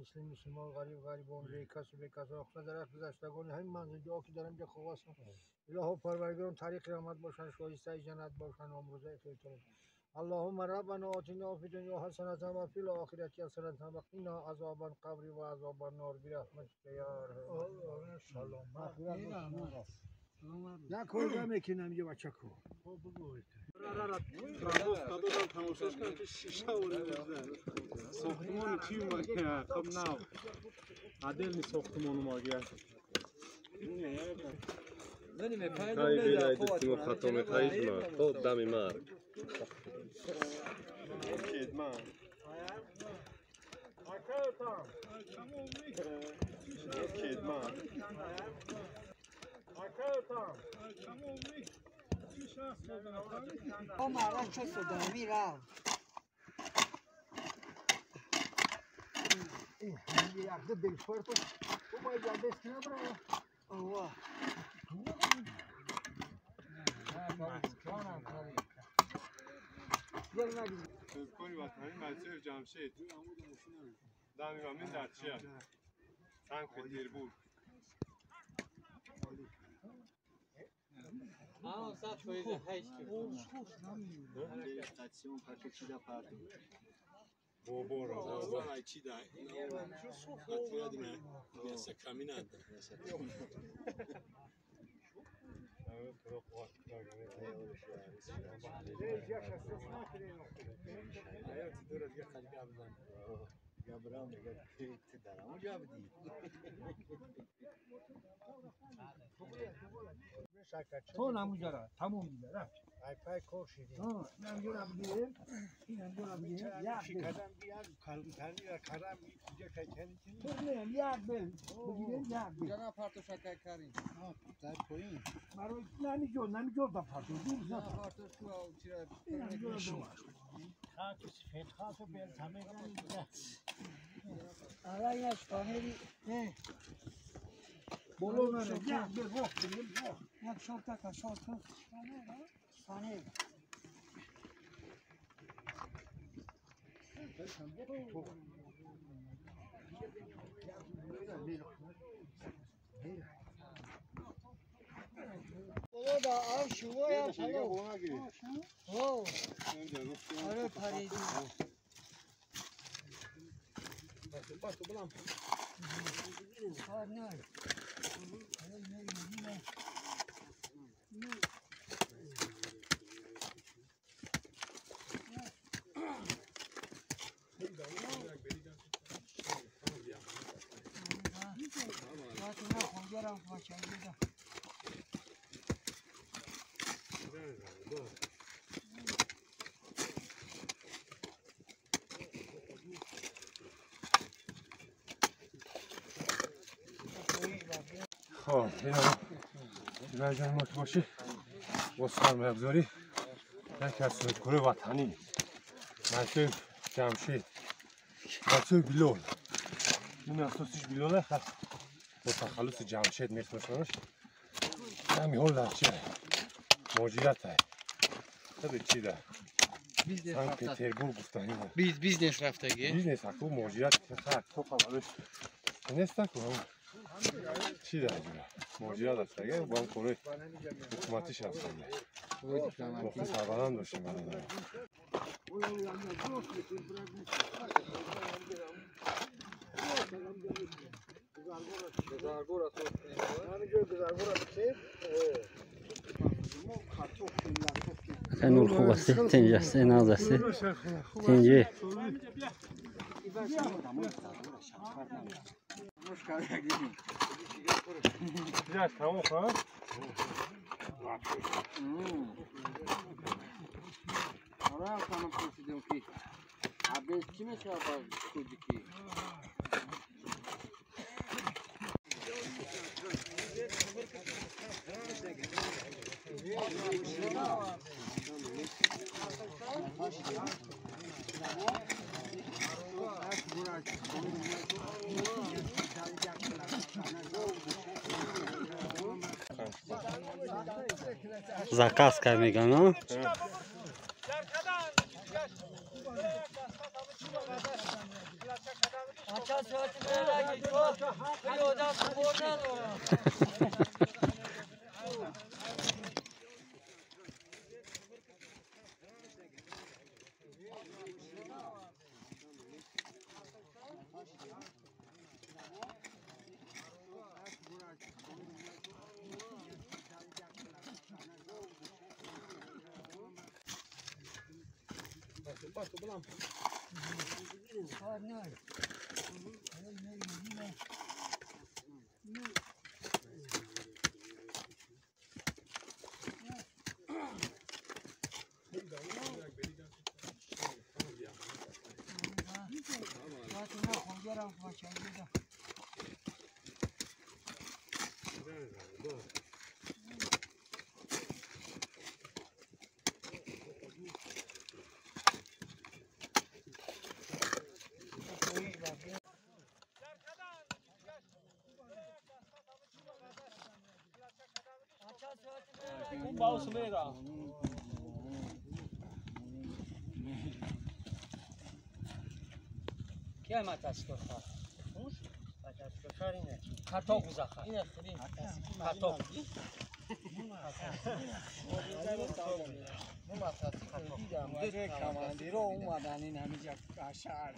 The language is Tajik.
муслим мусулмон, ғариб ғарибон, бекас бекас, хусусан дар ҳаққи гузаштагони ҳамин манзилгоҳ ки дар инҷо хоб ҳастанд. Илоҳо парвардигорам тариқи раҳмат бошанд, шоистаи ҷаннат бошанд, омрӯзаи хелтон. اللهم ربنا آتنا في الدنيا حسنة وفي الآخرة حسنة وقنا عذاب القبر وعذاب النار برحمتك يا ارحم. سلامت. نه کار میکنم یه بچه کو. تماشاش کردم که شیشه ساختمان چی اومد؟ خب نه عدل ساختمان اومد. То дами марг. جمشید دمی در چیه؟ سنگ پتربورگ. تو نموجرا تمام دیگه رفت. ای پای کار شدی. ها نموجرا بگیر. این نموجرا بگیر. یک کردم بیار کلم تری کردم اینجا کردن. تو نه یک بل بگیر یک بل. جنا پارتو شکای کاری. ها در پایین. برای نمیجور نمیجور دا پارتو. دور نه پارتو شو چرا خاک سفید خاک بل همه آره این اشکانه نه بالا نره یک بل وقت بگیر. یک شاب تا شاب تا ثانیه بابا آب شما یا پلو او آره پریدی نه خب اینا جان ما که باشی با سرمایه‌گذاری یکی از سودکار وطنی منصور جمشید منصور بیلول این اساسش بیلوله با تخلص جمشید میشناسنش همین حال لحچه مهاجرت های خیلی چی ده سنت پتربورگ گفتن بیزنس رفتگی بیزنس حقو مهاجرت خرد تو خبرش نیست که چی ده مهاجرت رفتگی با هم کاره حکومتیش رفتگی مخصوص سربلند داشتیم برادر. نور خوب است تنج است ناز است تنجی Заказ меган, Командиро омадан ин ҳамиҷа шаҳр.